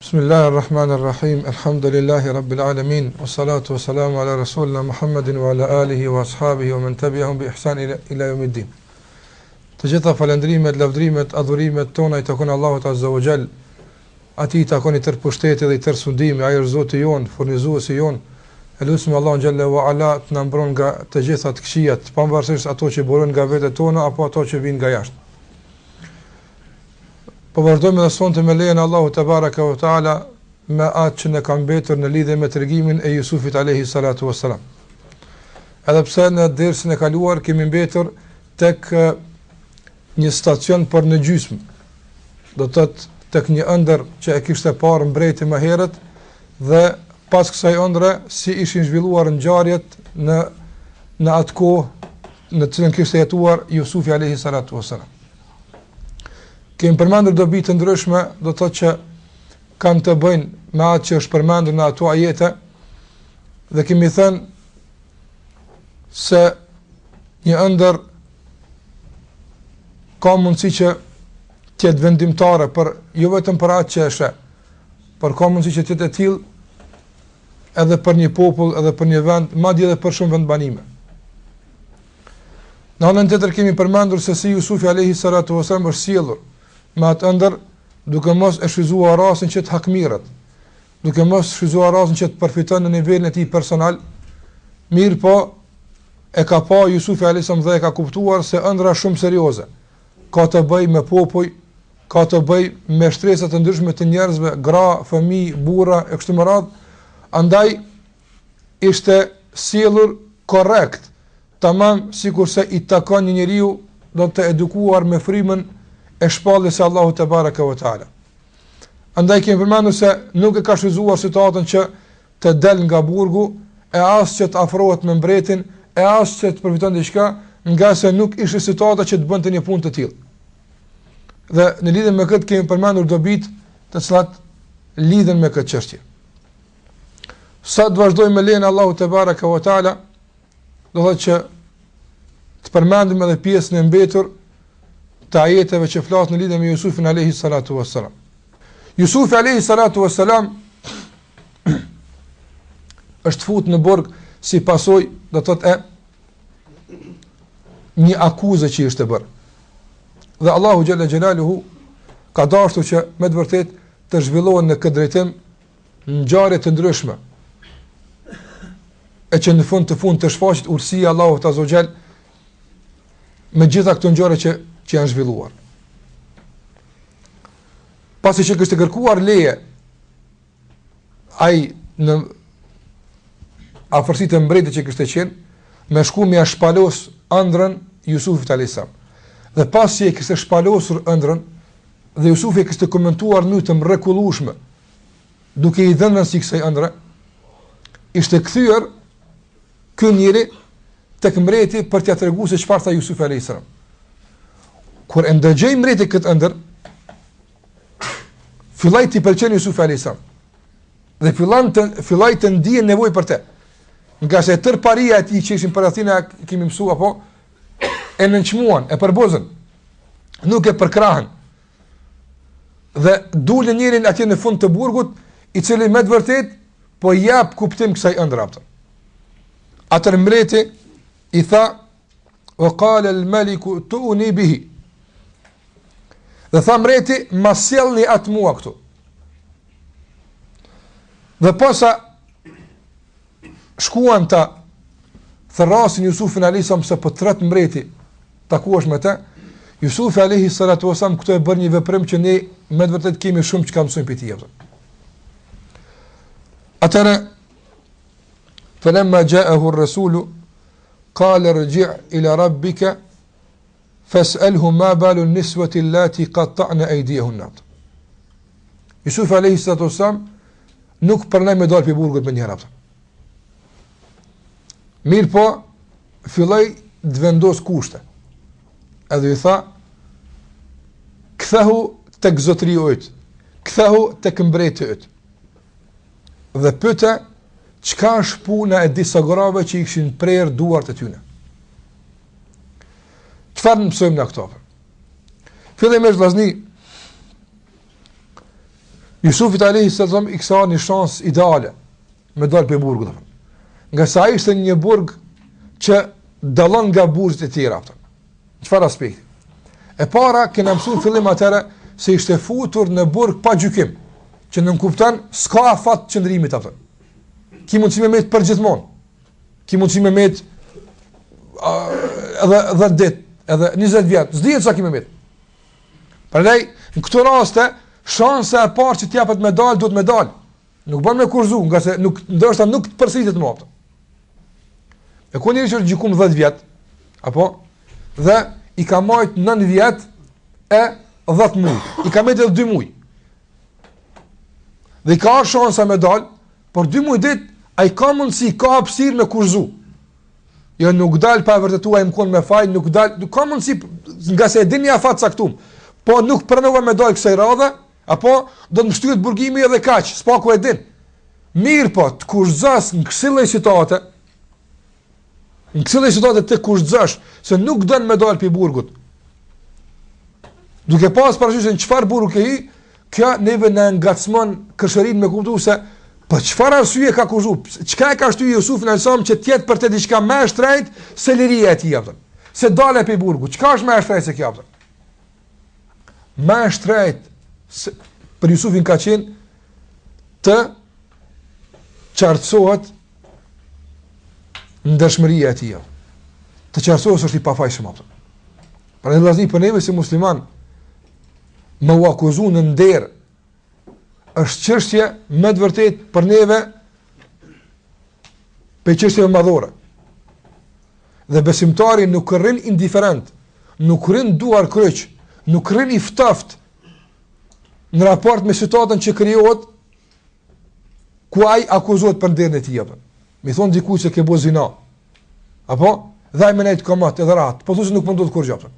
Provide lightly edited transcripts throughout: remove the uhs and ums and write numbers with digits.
Bismillahir Rahmanir Rahim. Elhamdulillahi Rabbil Alamin. Wassalatu wassalamu ala Rasulina Muhammedin wa ala alihi wa ashabihi wa men tabi'ahum bi ihsan ila ila yawmiddin. Të gjitha falënderimet, lavdërimet, adhurimet tona i takon Allahut Azza wa Jall. Atij i takon i tërë pushteti dhe i tërë sundimi, ai është Zoti jonë, furnizuesi jonë. E lusim Allahun xhalla wa ala të na mbron nga të gjitha të këqijat, pavarësisht ato që burojnë nga vetet tona apo ato që vijnë nga jashtë. Po vazhdojmë edhe sonte me lejen e Allahut tebareke ve teala me atë që na ka mbetur në lidhje me tregimin e Jusufit alayhi salatu wassalam. Edhe pse në dersin e kaluar kemi mbetur tek një stacion por në gjysmë. Do të thotë tek një ëndër që e kishte parë mbreti më herët dhe pas kësaj ëndrre si ishin zhvilluar ngjarjet në në atë kohë në të cilën kishte jetuar Jusufi alayhi salatu wasalam. Kemi përmendur dobi të ndryshme, do të thotë që kanë të bëjnë me atë që është përmendur në ato ajete dhe kemi thënë se një ëndër ka mundësi që të jetë vendimtare për jo vetëm për atë që e sheh, por ka mundësi që të jetë e tillë edhe për një popull, edhe për një vend, madje edhe për shumë vendbanime. Në anën tjetër kemi përmendur se si Jusufi alayhi salatu wasallam është sjellur me atë ëndër duke mos e shfrytëzuar rastin që të hakmirret, duke mos shfrytëzuar rastin që të përfiton në nivelin e tij personal, mirëpo e ka pa Jusufi alayhi salam dhe e ka kuptuar se ëndrra shumë serioze ka të bëjë me popuj, ka të bëjë me shtresa të ndryshme të njerëzve, gra, fëmijë, burra e kështu me radhë. Andaj ishte sjellur korrekt, tamam sikurse i takon një njeriu do të edukuar me frymën e shpalljes së Allahut tebareke ve teala. Andaj kemi përmendur se nuk e ka shfrytëzuar situatën që të del nga burgu, e as që të afrohet me mbretin, e as që të përfiton diçka, ngase nuk ishte situata që të bënte një punë të tillë. Dhe në lidhje me këtë kemi përmendur dobitë të cilat lidhen me këtë çështje. Sot vazhdojmë me lejen e Allahut tebareke ve teala, do thotë që të përmendim edhe pjesën e mbetur të ajeteve që flasin në lidhje me Jusufin alayhi salatu wassalam. Jusufi alayhi salatu wassalam është fut në burg si pasojë, do të thotë e një akuze që ishte bërë. Dhe Allahu xhalla xhelaluhu ka dashur që me të vërtetë të zhvillohen në këtë drejtim ngjarje të ndryshme. E që në fund të fund të shfaqet urtësia e Allahut azza wa xhel me gjitha këto ngjarje që që janë zhvilluar. Pasi që kishte kërkuar leje ai në afërsi të mbretit që kishte qenë, me shku me ia shpalos ëndrrën Jusufit alayhis salam. Dhe pasi e kishte shpalosur ëndrrën dhe Jusufi e kishte komentuar në mënyrë të mrekullueshme, duke i dhënë rëndësi kësaj ëndrre, ishte kthyer ky njeri tek mbreti për t'ia treguar se çfarë tha Jusufi alayhis salam. Kur e ndëgjoi mbreti këtë ëndërr, filloi t'i pëlqen Jusufi alayhis salam. Dhe fillon të filloi të ndien nevojë për të. Ngase tërë paria e tij që ishin për Athina kemi mësuar apo e nënçmuan, e përbuzën. Nuk e përkrahën. Dhe dul një njeri atje në fund të burgut, i cili me të vërtet po i jap kuptim kësaj ëndrre apo. Atëherë mbreti i tha wa qala al maliku tuni bihi. Dhe tha mbreti, ma sjellni atë mua këtu. Dhe posa shkuan ta thërrasin Jusufin alayhis salam se po thërret mbreti takohesh me të. Jusufi alayhi salatu wasalam këtu e bën një veprim që ne me të vërtetë kemi shumë çka mësojmë prej tij. Atëherë falamma ja'ahu ar-rasulu qala irji' ila rabbika fas'alhu ma balu an-niswati allati qatta'na aydiyahunna. Jusufi alayhi salatu wasalam nuk pranoi me dalë prej burgut menjëherë. Mirëpo, filloi të vendos kushte. Edhe i tha, kthehu tek zotëriu yt, kthehu tek mbreti yt. Dhe pyete, çka është puna e disa grave që i kishin prerë duart e tyne. Çfarë mësojmë nga këto? Fillimisht vllazni. Jusufit alayhi salam i kishte ardh një shans ideale me dal prej burgut apo. Ngase ai ishte në një burg që dallon nga burgjet e tjera apo. Në çfarë aspekti? E para kena mësuar në fillim atëherë se ishte futur në burg pa gjykim, që nënkupton s'ka afat qëndrimit apo. Ki mundësi me met për gjithmonë. Ki mundësi me met edhe 10 ditë, edhe 20 vjet, s'dihet sa ki me met. Prandaj në këto raste shansa e parë që t'jepet me dal duhet me dal. Nuk bën me kurzu, ngase nuk ndoshta nuk të përsëritet më apo. E ku njeri që është gjykum 10 vjet, apo dhe i ka majt 9 vjet e 10 muaj, i ka mbet edhe 2 muaj. Dhe i ka ardh shansa me dal, por 2 muaj ditë ai ka mundësi, ka hapësirë me kurzu. Jo nuk dal pa vërtetu a jam kon me faj, nuk dal, nuk ka mundësi ngase e din një afat caktum. Po nuk pranova me dal kësaj radhe, apo do të më shtyhet burgimi edhe kaq, s'paku e din. Mirëpo, të kushtëzosh në kësi lloj situate, në kësi lloj situate të kushtëzosh se nuk don me dal prej burgut. Duke pas parasysh se në çfarë burgu ke hi, kjo neve na ngacmon kërshërinë me kuptu se për çfarë arsye ka kushtëzu, çka e ka shty Jusufin alayhis salam që të jetë për të diçka më e shtrenjtë se liria e tij apo. Se dalja prej burgut, çka është më e shtrenjtë se kjo apo? Më e shtrenjtë se për Jusufin ka qenë të qartësohet ndershmëria e tij. Të qartësohet se është i pafajshëm apo. Prandaj vëllazni për neve si musliman me u akuzu në nder është çështje me të vërtetë për neve prej çështjeve madhore. Dhe besimtari nuk rrin indiferent, nuk rrin duarkryq, nuk rrin i ftoft në raport me situatën që krijohet ku ai akuzohet për nderin e tij apo. Me i thon dikujt se ke bo zina. Apo dhe ai me nejt komot edhe rahat, po thoshë nuk po ndodh kurrgjë apo.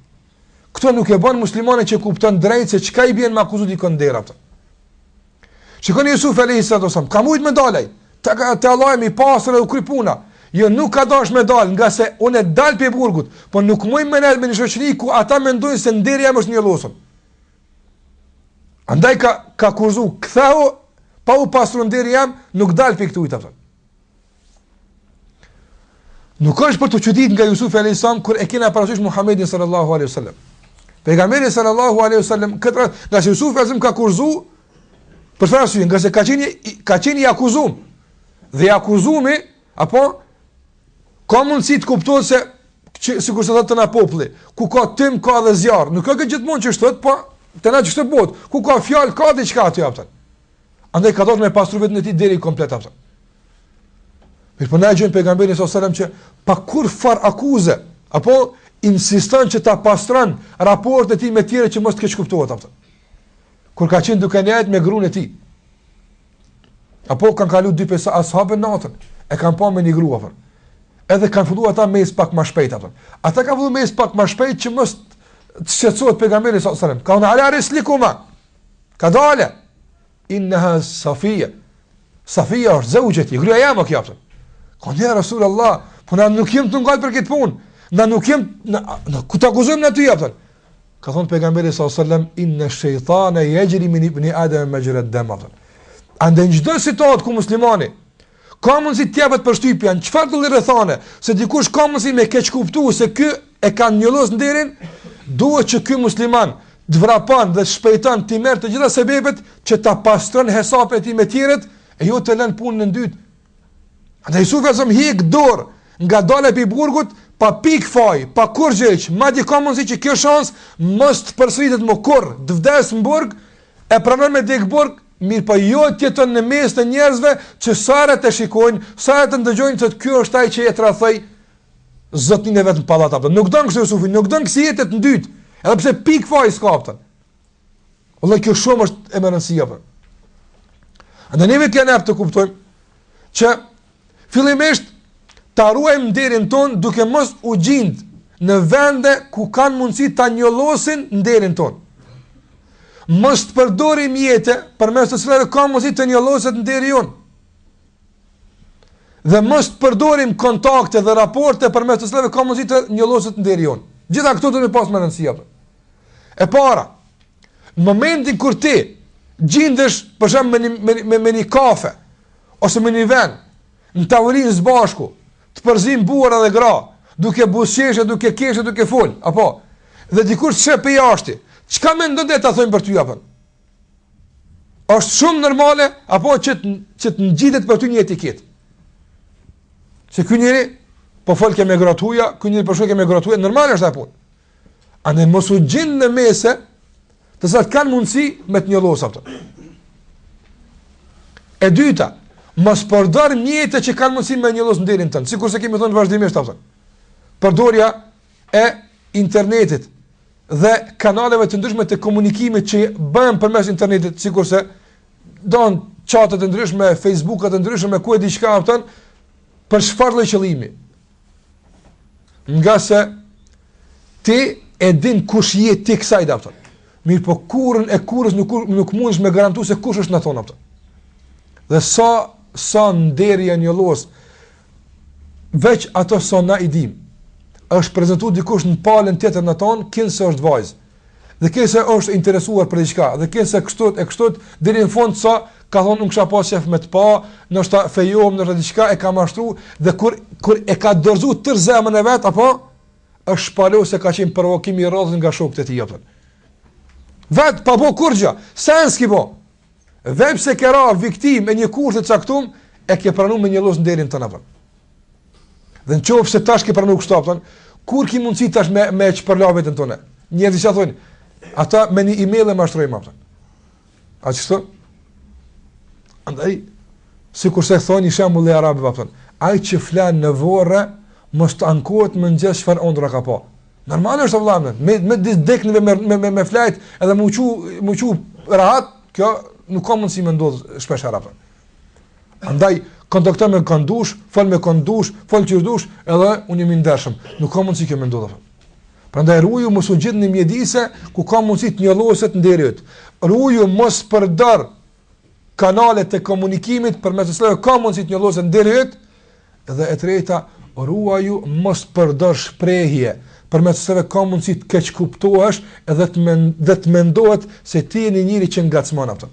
Këto nuk e bën muslimani që kupton drejt se çka i bjen me akuzu dikon nder apo. Shikoni Jusuf alayhi salatu wasallam, ka mujt me dal ai. Ta ka te Allahu i pastër edhe u kry puna. Jo nuk ka dash me dal, ngase unë dal prej burgut, po nuk muj me nejt me një shoqëri ku ata mendojnë se nderi jem është njollosur. Andaj ka ka kurzu, kthehu pa u pastru nderi jem, nuk dal prej këtu i thotë. Nuk është për t'u çuditur nga Jusufi alayhis salam kur e kena parasysh Muhammedin sallallahu alaihi wasallam. Pejgamberi sallallahu alaihi wasallam këtë rast, ngase Jusufi alayhis salam ka kurzu për çfarë arsye? Ngase ka qenë ka qenë i akuzum. Dhe i akuzumi apo ka mundësi të kuptohet se që sikur se thotë te na populli, ku ka tym ka edhe zjarr. Nuk ka gjithmonë që thotë, po te na qështu bëhet. Ku ka fjalë ka diçka aty apo. Andaj ka dashur me pastru veten e tij deri komplet apo. Mirëpo na e gjejmë pejgamberin sallallahu alajhi wasallam që pa kurrfarë akuze, apo insiston që ta pastron raportet e tij me tjerë që mos të keqkuptohet apo. Kur ka qenë duke nejt me gruan e tij. Apo kanë kalu dy prej ashabëve natën, e kanë pa me një grua apo. Edhe kanë filluar ata me ec pak më shpejt apo. Ata kanë filluar me ec pak më shpejt që mos të shqetësohet pejgamberi sallallahu alajhi wasallam. Ka thënë ala rislikuma. Kadale. Innaha Safia. Safia është zeuxheti, gruaja jeme kjo apo. Ka thënë ja Rasulullah, po na nuk jem tu ngat për këtë punë. Na nuk jem na, na ku ta akuzojmë na ty apo? Ka thonë pejgamberi sallallahu alajhi wasallam inna shaytana yajri min ibni adam majra ad-dam. Andaj në çdo situatë ku muslimani ka mundësi të jepet përshtypja në çfarëdo lloj rrethane se dikush ka mundësi me keqkuptu se ky e ka njollos nderin, duhet që ky musliman të vrapon dhe të shpejton t'i merr të gjitha sebebet që ta pastron hesapin e tij me tjerët e jo të lën punën e ndytë. Andaj Jusufi alejhi selam hjek dorë nga dalja prej burgut pa pikë faj, pa kurrgjë hiç, madje ka mundësi që kjo shans mos të përsëritet më kurrë, të vdes në burg, e pranon me dek burg, mirëpo jo të jeton në mes të njerëzve që sa herë të shikojnë, sa herë të ndëgjojnë se ky është ai që e tradhtoi zotnin e vet në pallat apo. Nuk don kështu Jusufi, nuk don kësi jete të ndytë, edhe pse pikë faj s'ka apo. Vëlla kjo shumë është e me rëndësi apo. Andaj neve kjo na jep të kuptojmë që fillimisht ta ruajmë nderin tonë duke mos u gjind në vende ku kanë mundësi ta njollosin nderin tonë. Mos të përdorim mjete përmes të cilave ka mundësi të njolloset nderi jonë. Dhe mos të përdorim kontakte dhe raporte përmes të cilave ka mundësi të njolloset nderi jonë. Gjitha këto duhet me pas me rëndësi apo. E para, në momentin kur ti. Gjindesh për shembull me një me, me, me një kafe ose me një vend në tavolinë së bashku, të përzim burra dhe gra, duke buzëqeshë, duke keshë, duke fol, apo dhe dikush të sheh prej jashti. Çka mendon ti ta thonë për ty apo? Është shumë normale apo që të, që të ngjitet për ty një etiketë. Se ky njeri po folke me gra t'huja, ky njeri po shkoke me gra t'huja, normale është ajo punë. Andaj mos u gjind në mese, të cilat kanë mundësi me të njollos ato. E dyta, mos përdor mjete që kanë mundësi me njollos nderin tënd, sikurse kemi thënë vazhdimisht apo. Përdorja e internetit dhe kanaleve të ndryshme të komunikimit që bëhen përmes internetit, sikurse don chatet e ndryshme, Facebookat e ndryshme, ku e di çka apo, për çfarë lloj qëllimi? Ngase ti e din kush je ti kësaj a kupton. Mirëpo kurrën e kurrës nuk, nuk mundesh me garantu se kush është në tonë, a kupton. Dhe sa, sa nderi janë njollos, veç ato sa na i dim, është prezentu dikush në palën tjetër në tonë, kinse është vajzë. Dhe kinse është interesuar për diçka, dhe kinse kështu e kështu, deri në fund sa ka thonë unë kisha pas qef me të pa, ndoshta fejohem, ndoshta diçka e ka mashtru dhe kur kur e ka dorëzu tërë zemrën e vet apo është shpalos se ka qenë provokim i radhës nga shokët e tij apo. Vet pa bo kurrgjë, sen s'ki bo. Veç se ke ra viktimë e një kurthi të caktum, e ke pranu me njollos nderin tënd apo. Dhe në qoftë se tash ke pranu kështu, apëton, kur ki mundësi tash me, me e shpërla veten tënde? Njerëzit që thonë, ata me një email e mashtrojmë, apëton. A qështu? Andaj, sikurse thonë një shembull i arabëve, apëton, ai që flen në vorre, mos të ankohet në mëngjes çfarë ondrra ka pa. Normal është vëlla, me me deknëve me me me, me flajt edhe m'u çu m'u çu rahat, kjo nuk ka mundësi me ndodh shpesh herë. Andaj kontakto me kënd dush, fol me kënd dush, fol qysh dush, edhe unë jam i ndershëm. Nuk ka mundësi kjo me ndodh. Prandaj ruju mos u gjind në mjedise ku ka mundësi të njolloset nderi yt. Ruju mos përdor kanalet e komunikimit përmes të cilave ka mundësi të njolloset nderi yt. Dhe e treta, ruaju mos përdor shprehje përmes të cilave ka mundësi të keqkuptohesh edhe të mend, dhe të mendohet se ti je një njeri që ngacmon atë.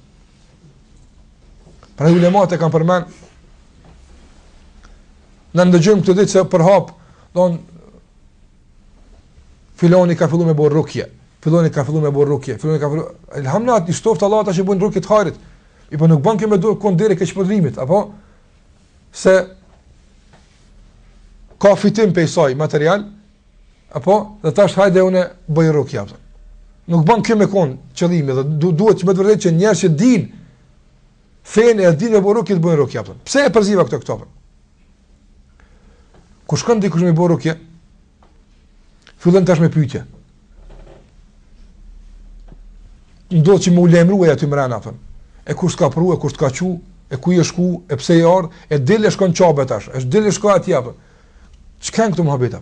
Pra ulemat e kanë përmend Na ndëgjojmë këto ditë se përhap, don filoni ka filluar me bë rukje. Filoni ka filluar me bë rukje. Filoni ka filluar Elhamdulillah, i shtoftë Allah ata që bëjnë rukje të hajrit. I po nuk bën kjo me kon derë keqpërdorimit, apo se ka fitim prej saj material, Apo, dhe tash hajde unë bëj rukje, apo. Nuk bën kjo me kon qëllimi dhe du, duhet që me të vërtetë që njerëz që dinë fenë e dinë me bë rukje të bëjnë rukje, apo. Pse e përziva këto këto? Kur shkon dikush me bë rukje? Fillon tash me pyetje. Ndodh që me u lajmëru aty mrena, apo. E kush të ka pru, e kush të ka çu, e ku je shku, e pse je ardh, e dil e shkon Qabe tash, e dil e shko atje, apo. Çka janë këto muhabete?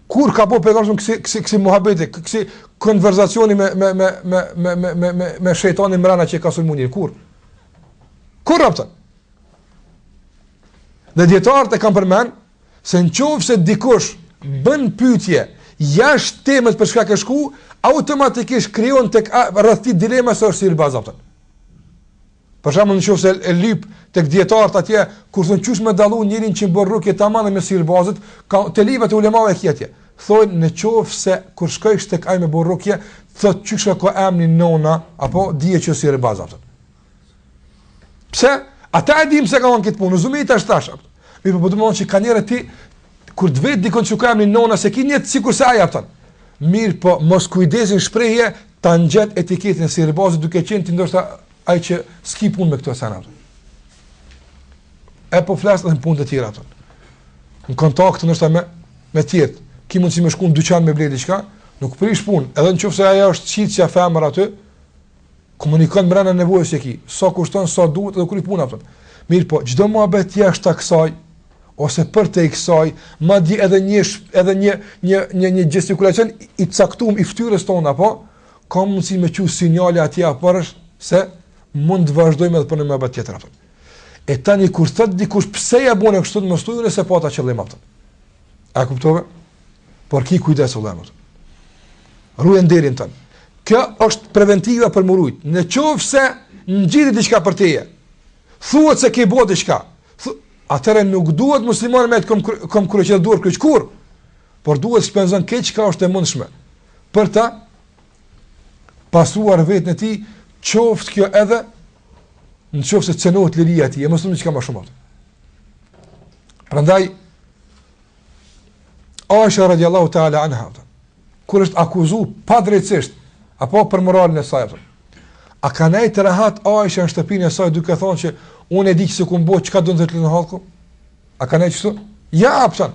Kur ka bo pejgamberi kësi kësi kësi muhabete, kësi konverzacioni me me me me me me me me me shejtanin mrena që ka sulmu njerin kur? Kur rrapta? Dhe dijetarët e kanë përmend se në qoftë se dikush bën pyetje jashtë temës për çka ke shku, automatikisht krijon tek rreth tij dilema se është sihirbaz apo. Për shembull, në qoftë se e lyp tek dijetarët atje, kur thonë qysh me dallu njerin që bën rukje tamam me sihirbazët, ka te librat e ulemave e atje. Thonë në qoftë se kur shkojsh tek ai me bën rukje, thotë qysh e ka emrin nona apo dije që sihirbaz apo. Pse? Ata e dimë se ka këtë punë, zumi tash tash. Mirë, po do të thonë që ka njerëz ti kur të vet dikon që ka emrin nona se ki një sikur se ai apo. Mirë, po mos kujdesin shprehje ta ngjet etiketën e sihirbazit duke qenë ti ndoshta ai që s'ki punë me këto sene. E po flas edhe në punë të tjera ato. Në kontakt ndoshta me me tjerë, ki mundësi me shku në dyqan me ble diçka, nuk prish punë, edhe në qoftë se ajo është shitësja femër aty, komunikon brenda nevojës që ki, sa kushton, sa duhet edhe kur i puna ato. Mirë po, çdo muhabet jashtë kësaj ose përtej kësaj, madje edhe një edhe një një një një gestikulacion i caktuar i fytyrës tonë apo ka mundësi me çu sinjale atje apo se mund të vazhdojmë edhe për një muhabet tjetër apo. E tani kur thot dikush pse ja bën kështu mos thuaj nëse pata qëllim apo. A kuptove? Por ki kujdes vëlla. Ruaj nderin tënd. Kjo është preventiva për m'u rujt. Në qoftë se ngjiti diçka për teje. Thuhet se ke bo diçka. Atëherë nuk duhet muslimani me kom komkryq e duarkryq kurrë. Por duhet shpenzon krejt çka është e mundshme për ta pastruar veten e tij, qoftë kjo edhe në qoftë se cenohet liria e tij, e mos diçka më shumë. Prandaj Aisha radiallahu ta'ala anha, kur është akuzu padrejtësisht, apo për moralin e saj, apo. A ka nejtë rahat Aisha në shtëpinë e saj duke thonë që unë e di që s'e kum bo, çka don të thotë hallku? A ka nejtë kështu? Ja, apëton.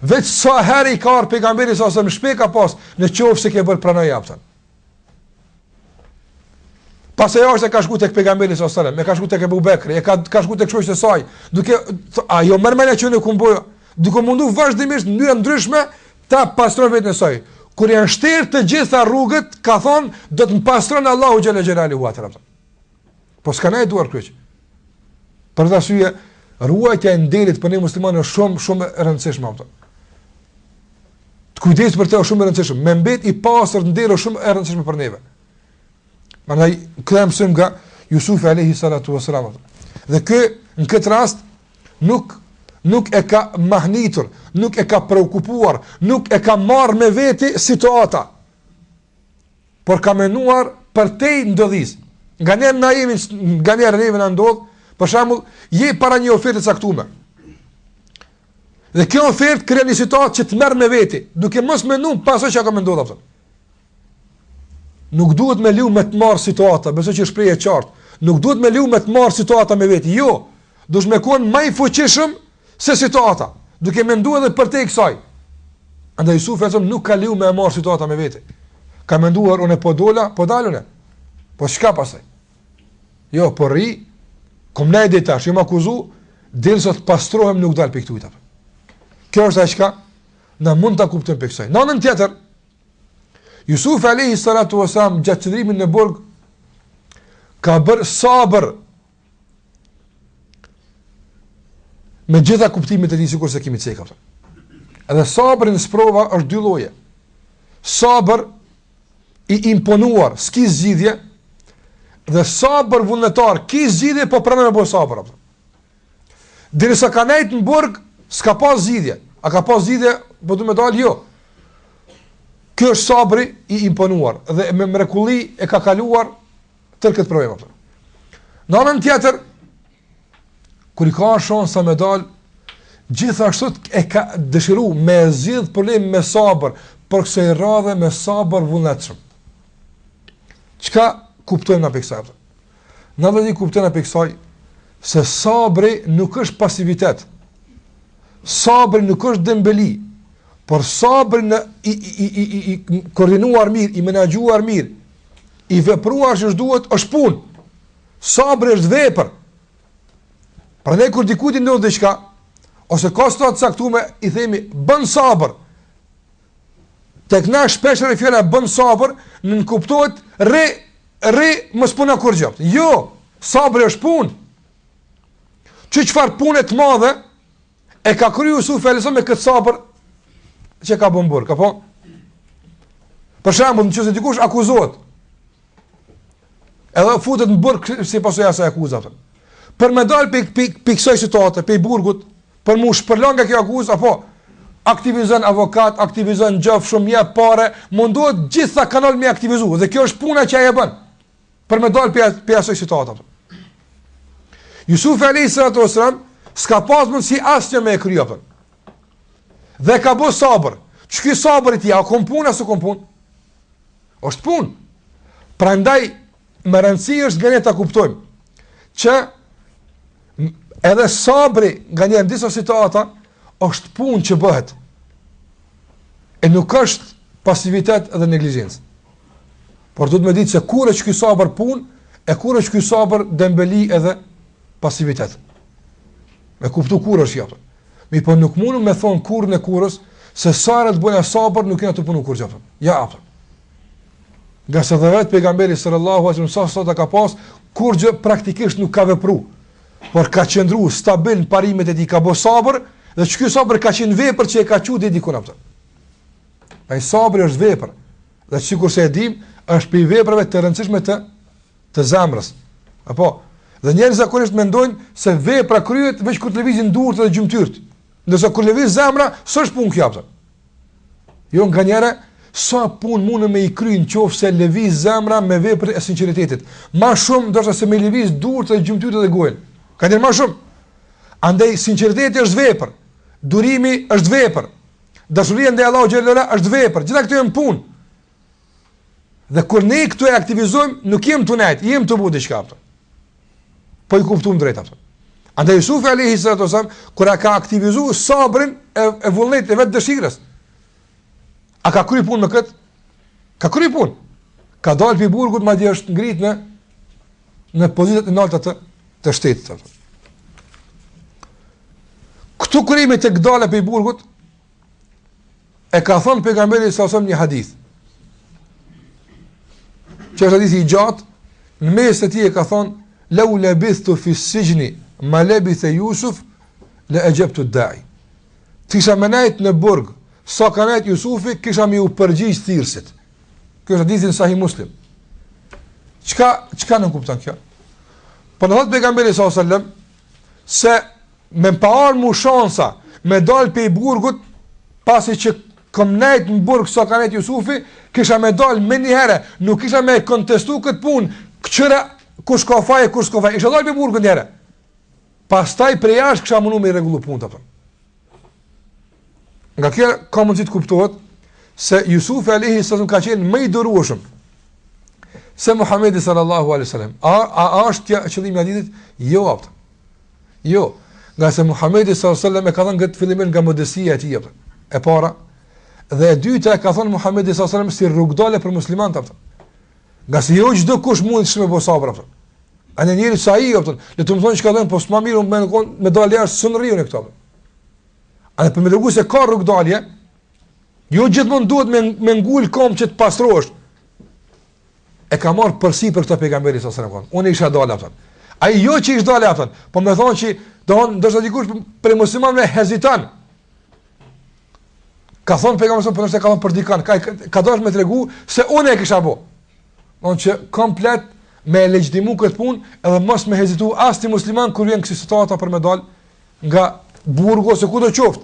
Veç sa herë i ka ardhë pejgamberi sa sa në shpi ka pas, në qoftë se ke bërë pranoje, apëton. Pastaj Aisha ka shku tek pejgamberi sallallahu alajhi wasallam, e ka shku tek Abu Bekri, e ka ka shku tek shoqët e saj, duke a jo merr mendja që unë kum bo, duke u mundu vazhdimisht në mënyra ndryshme ta pastron veten e saj. Kur janë shterë të gjitha rrugët, ka thonë do të më pastron Allahu xhele xhelaluhu atë. Po s'ka nejt duarkryq. Për atë arsye, ruajtja e nderit për ne muslimanë është shumë shumë e rëndësishme apo. Të kujdesesh për të është shumë e rëndësishme. Me mbet i pastër nderi është shumë e rëndësishme për neve. Prandaj këtë e mësojmë nga Jusufi alayhi salatu wasalam. Dhe ky në këtë rast nuk nuk e ka mahnitur, nuk e ka preokupuar, nuk e ka marrë me veti situata. Por ka menduar përtej ndodhisë. Nganjëherë na jemi, nganjëherë neve na ndodh, për shembull, je para një oferte të caktuar. Dhe kjo ofertë krijon një situatë që të merr me veti, duke mos menduar pasojat që ka me ndodh apo. Nuk duhet me leju me të marr situata, besoj që shprehja e qartë. Nuk duhet me leju me të marr situata me veti. Jo. Duhet me kon më i fuqishëm se situata, duke menduar edhe përtej kësaj. Andaj Jusufi alejhi selam nuk ka leju me marr situata me veti. Ka menduar unë po dola, po dal unë. Po çka pastaj? Jo, po rri, kom nejt deri tash, jam akuzu, derisa të pastrohem nuk dal prej këtu. Kjo është ajo çka na mund ta kuptojmë prej kësaj. Në anën tjetër, Jusuf alayhi salatu wasalam gjatë qëndrimit në burg ka bërë sabër me gjitha kuptimet e tij sikurse kemi cekë. Edhe sabri në sprova është dy lloje. Sabër i imponuar, s'ki zgjidhje, dhe sabër vullnetar, ki zgjidhje, po pranon me bo sabër. Apo. Derisa ka nejt në burg, s'ka pas zgjidhje. A ka pas zgjidhje, po du me dalë, jo. Kjo është sabri i imponuar, dhe me mrekulli e ka kaluar tërë këtë problem. Apo. Në anën tjetër, kur i ka shansa me dal, gjithashtu e ka dëshiru me zgjidh problemin me sabër, por kësaj radhe me sabër vullnetshëm. Çka kuptojmë na prej kësaj? Na do të kuptojmë prej kësaj se sabri nuk është pasivitet. Sabri nuk është dembeli, por sabri në i i i i, i koordinuar mirë, i menaxhuar mirë, i vepruar siç duhet, është punë. Sabri është vepër. Prandaj kur dikujt i ndodh diçka ose ka situatë të caktuar, i themi bën sabër. Tek na shpesh herë fjala bën sabër nënkuptohet rri rri mos puno kurrgjë. Jo, sabri është punë. Që çfarë pune të madhe e ka kryer Jusufi alejhi selam me këtë sabër që ka bën n'burg, apo? Për shembull, nëse dikush akuzohet, Edhe futet në burg si pasojë asaj akuze apo. Për me dal prej prej prej kësaj situate, prej burgut, për m'u shpërla nga kjo akuzë apo aktivizon avokat, aktivizon gjë shumë jep pare, mundohet gjitha kanalet me aktivizu dhe kjo është puna që ai e bën. Për me dal prej prej asaj situate. Jusufi alayhi salatu wasalam s'ka pas mundsi asnjë me e kry apo. Dhe ka bë sabër. Qiky sabër i tij, a kon punë a s'u kon punë? Është punë. Prandaj me rëndësi është nga ne ta kuptojmë që edhe sabri nganjëherë në disa situata është punë që bëhet. E nuk është pasivitet dhe neglizhencë. Por duhet me ditë se kur është ky sabër punë e kur është ky sabër dembeli edhe pasivitet. Me kuptu kur është kjo. Mirëpo nuk mundum me thonë kurrën e kurrës, se sa herë të bëjna sabër nuk jena tu punu kurgjë. Ja, apo. Ngase dhe vetë pejgamberi sallallahu alaihi wasallam sa sot ka pas, kurgjë praktikisht nuk ka vepru, por ka qëndru stabil në parimet e tij, ka bo sabër, dhe qiky sabër ka qenë vepër që e ka çu deri dikun apo. Ai sabri është vepër, dhe sikurse e dim, është prej veprave të rëndësishme të. të zemrës. Apo, dhe njerëzit zakonisht mendojnë se vepra kryhet veç kur të lëvizin duart dhe gjymtyrët. Ndërsa kur lëviz zemra, s'është punë kjo apo. Jo nganjëherë sa punë mundë me i kry në qoftë se lëviz zemra me veprën e sinqeritetit. Ma shumë ndoshta se me lëviz duart dhe gjymtyrët dhe gojën. Nganjëherë ma shumë. Andaj sinqeriteti është vepër. Durimi është vepër. Dashuria ndaj Allahut xhelle ue ala është vepër. Gjitha këto janë punë. Dhe kur ne këto e aktivizojmë, nuk jem tu nejt, jem tu bo diçka apo. Po i kuptuam drejt apo. Andaj Jusufi alayhi salatu wasallam kur e ka aktivizu sabrin e, e vullnetit e vetë dëshirës. A ka kry punë me kët? Ka kry punë. Ka dalë prej burgut madje është ngrit në në pozitat e larta të të shtetit apo. Këtu kur jemi tek dalja prej burgut, E ka thënë pejgamberi sa sa një hadith. Që është hadithi i gjatë, në mes të tij e ka thënë lau labithtu fi sijni ma labitha Yusuf la ajabtu da'i. Të kisha me nejt në burg, sa ka nejt Jusufi, kisha me iu përgjigj thirrësit. Kjo është hadithi në Sahih Muslim. Çka çka nënkupton kjo? Po na thotë pejgamberi sallallahu alajhi wasallam se Me m'pa ardh mu shansa me dal pej burgut, pasi që kom nejt në burg sa ka nejt Jusufi, kisha me dal menjëherë, nuk kisha me kontestu këtë punë, këqyre kush ka faj e kush s'ka faj, isha dal pej burgut njëherë. Pastaj prej jashtë kisha mundu me i rregullu punët, apo. Nga kjo ka mundësi të kuptohet se Jusufi alejhi selam ka qenë më i durueshëm se Muhamedi sallallahu alaihi wasallam. A a, a është kjo qëllimi i hadithit? Jo, apo. Jo, ngase Muhamedi sallallahu alaihi wasallam e ka thënë këtë fillimisht nga modestia e tij, apo. E para dhe e dyta e ka thënë Muhamedi sallallahu alaihi wasallam si rrugdalje për muslimanët, apo. Ngase jo çdo kush mund të me bo sabër, apo. A një njeri sa ai, apo, le të më thonë çka thonë, po s'ma mirë me kon me dalë jashtë s'un rri unë këtu. A për me tregu se ka rrugdalje, jo gjithmonë duhet me me ngul kom që të pastrohesh. E ka marrë përsipër këtë pejgamberi sallallahu alajhi wasallam. Unë isha dalë apo. Ai jo që ish dalë apo, po me thonë që do ndoshta dikush prej muslimanëve heziton. Ka thonë pejgamberi sallallahu alajhi wasallam, po ka thonë për dikën, ka ka dashur me tregu se unë e kisha bo. Do që komplet me e legjitimu këtë punë edhe mos me hezitu asnjë musliman kur vjen kësi situata për me dal nga burgu ose kudo qoftë,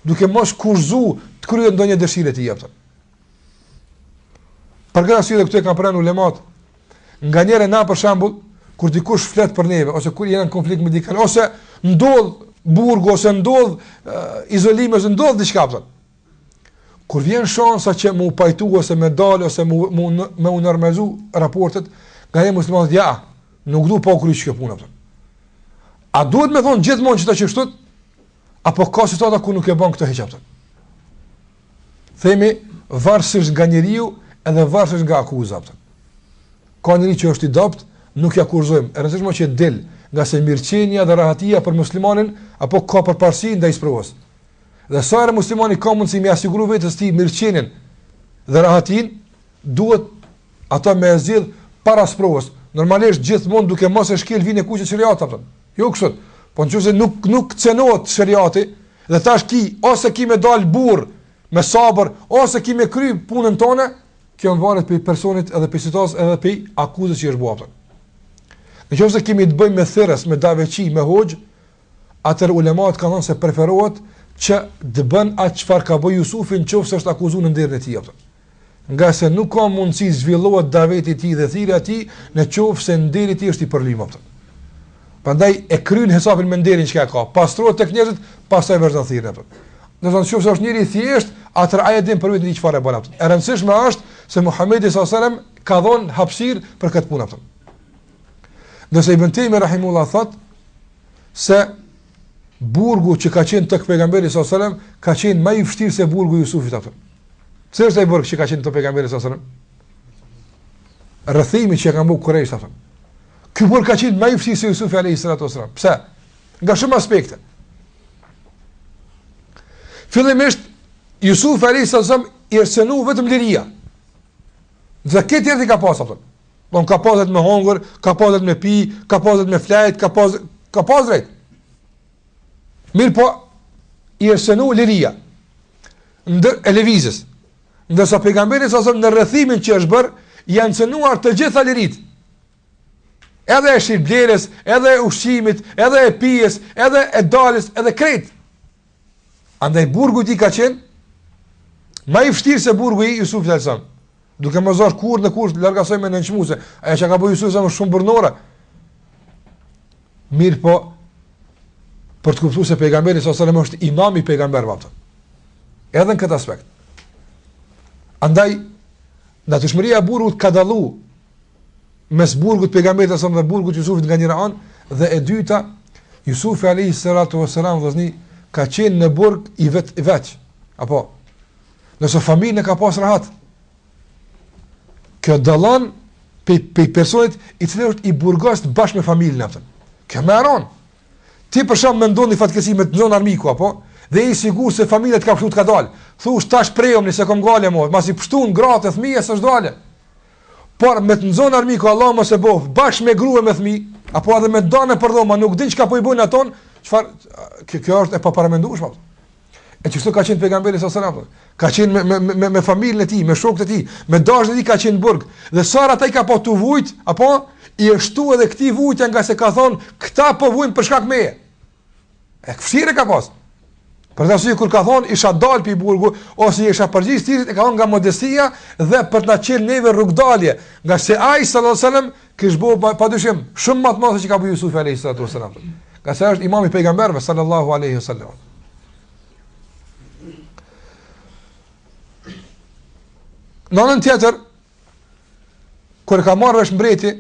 duke mos kushtëzu të kryhet ndonjë dëshirë e tij, apo. Për këtë arsye dhe këtu e kanë përmend ulemat, nganjëherë na për shembull, kur dikush flet për neve ose kur jena në konflikt me dikën ose ndodh burgu ose ndodh izolimi ose ndodh diçka apo. Kur vjen shansa që me u pajtu ose me dal ose me u me u normalizu raportet, nganjëherë muslimanët ja, nuk du pa u kry kjo punë apo. A duhet me thonë gjithmonë që ta qështu? Apo ka situata ku nuk e bën këtë hiç apo? Themi varësisht nga njeriu edhe varësisht nga akuza. Apo. Ka njeri që është i dobët, nuk ja kushtëzojmë. E rëndësishme që del, ngase mirëqenia dhe rahatia për muslimanin apo ka përparësi ndaj sprovës. Dhe sa herë muslimani ka mundësi me ia siguru vetes tij mirëqenien dhe rahatin, duhet ato me e zgjidh para sprovës. Normalisht gjithmonë duke mos e shkel vijën e kuqe të sheriatit, apo. Jo kështu. Po nëse nuk nuk cenohet sheriati dhe tash ki ose ki me dal burr me sabër ose ki me kry punën tonë, kjo varet prej personit edhe prej situatës edhe prej akuzës që është bërë. Në qoftë se kemi të bëjmë me thirrës, me daveçi, me hoxhë, atëherë ulemat kanë thënë se preferohet që të bën atë çfarë ka bërë Jusufi në qoftë se është akuzuar në nderin e tij apo. Ngase nuk ka mundësi zhvillohet daveti i tij dhe thirrja e tij në qoftë se nderi i tij është i përlym apo. Prandaj e kryen hesapin me nderin që ka, pastrohet tek njerëzit, pastaj vazhdon thirrjen apo. Do të thotë se është njeri i thjeshtë, atëherë ai e din për veten çfarë e bën apo. E rëndësishme është se Muhamedi sallallahu alajhi wasallam ka dhënë hapësirë për këtë punë apo. Ndërsa Ibn Tejmi rahimullah thot se burgu që ka qenë tek pejgamberi sallallahu alajhi wasallam ka qenë më i vështirë se burgu i Jusufit apo. Cili është ai burg që ka qenë te pejgamberi sallallahu alajhi wasallam? Rrethimi që e kanë bërë kurejshët apo. Ky burg ka qenë më i vështirë se Jusufi alayhi salatu wasallam. Pse? Nga shumë aspekte. Fillimisht Jusufi alayhi salatu wasallam i është cenu vetëm liria. Dhe këtë tjetër ka pas apo. Do ka pas drejt me hongër, ka pas drejt me pi, ka pas drejt me flejt, ka pas ka pas drejt. Mirëpo, i është cenu liria ndër e lëvizjes. Ndërsa pejgamberi sa në rrethimin që është bërë, janë cenuar të gjitha liritë. Edhe e shitblerjes, edhe e ushqimit, edhe e pijes, edhe e daljes, edhe krejt. Andaj burgu i tij ka qenë ma i vështirë se burgu i Jusufit alejhi selam. Duke mos dashur kurrë në kurrë larg asaj me nënçmu se ajo që ka bërë Jusufi është shumë burrnore. Mirëpo, për të kuptuar se pejgamberi sallallahu alajhi wasallam është imami i pejgamberëve apo. Edhe në këtë aspekt. Andaj natyrshmëria e burgut ka dallu mes burgut pejgamberit sallallahu alajhi wasallam dhe burgut Jusufit nga njëra anë dhe e dyta Jusufi alayhi salatu wasalam vëllazni ka qenë në burg i vet veç. Apo Nëse familjen e ka pas rahat. Kjo dallon pe, pe personit i cili është i burgost bashkë me familjen atë. Kjo më aron. Ti për shembull mendon një fatkeqësi me të nxon armiku apo dhe je i sigurt se familja të ka pshtu të ka dal. Thush tash prehëm nëse kom gale mo, masi pshtun gratë e fëmijët s'është dale. Por me të nxon armiku Allah mos e boft, bashkë me grua me fëmijë, apo edhe me danë për dhoma, nuk din çka po i bëjnë aton, çfarë kjo kjo është e paparamendueshme. E qështu ka qenë pejgamberi sallallahu alajhi wasallam. Ka qenë me me me me familjen e tij, me shokët e tij, me dashnin e tij ka qenë në burg. Dhe sa ata i ka pa tu vujt, apo i është shtu edhe këtij vujtja nga se ka thonë, këta po vujnë për shkak meje. E vështirë e ka pas. Për atë arsye kur ka thonë isha dal pi burgu ose isha përgjigj thirrjes e ka thonë nga modestia dhe për të na çel neve rrugdalje, nga se ai sallallahu alajhi wasallam kish bo pa, pa dyshim shumë më të madhe se që ka bërë Jusufi alayhi salatu wasallam. Nga se është imami i pejgamberëve sallallahu alaihi wasallam. Në anën tjetër, kur e ka marrë vesh mbreti,